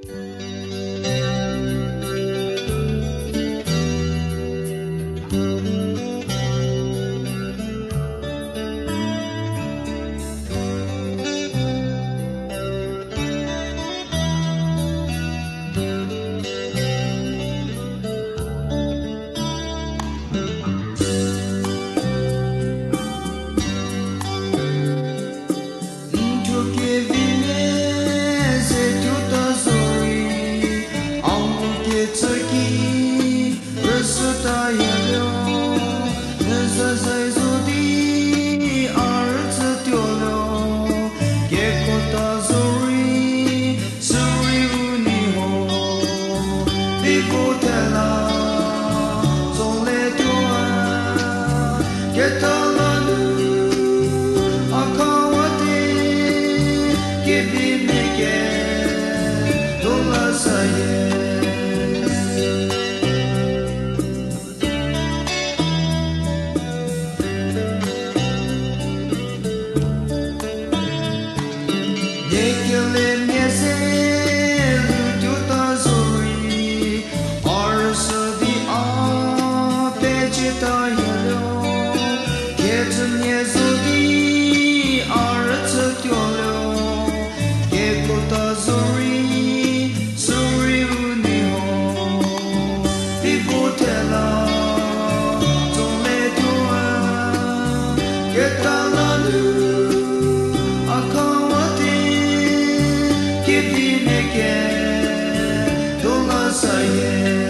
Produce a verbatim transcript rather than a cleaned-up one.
N thuo kevi mia ze tuota zorei, a nu kecü ki rüsüta yaluo, n za zai zo di a rütsütuo luo, kekuota zorei, sürei u nei ho, vi bu thela, zoletuo a, keta la nu, a khawa te, kevi mia ke, tuo la sa ye. Niekele mia ze lhou tuota zorei, a rüsü di a pecieta yaluo, kecümia zo di a rütsütuo luo, kekuota zorei, sürei u nei ho, vi bu thela, zoletuo a, keta la nu, a khawa te, kevi mia ke, tuo la sa ye.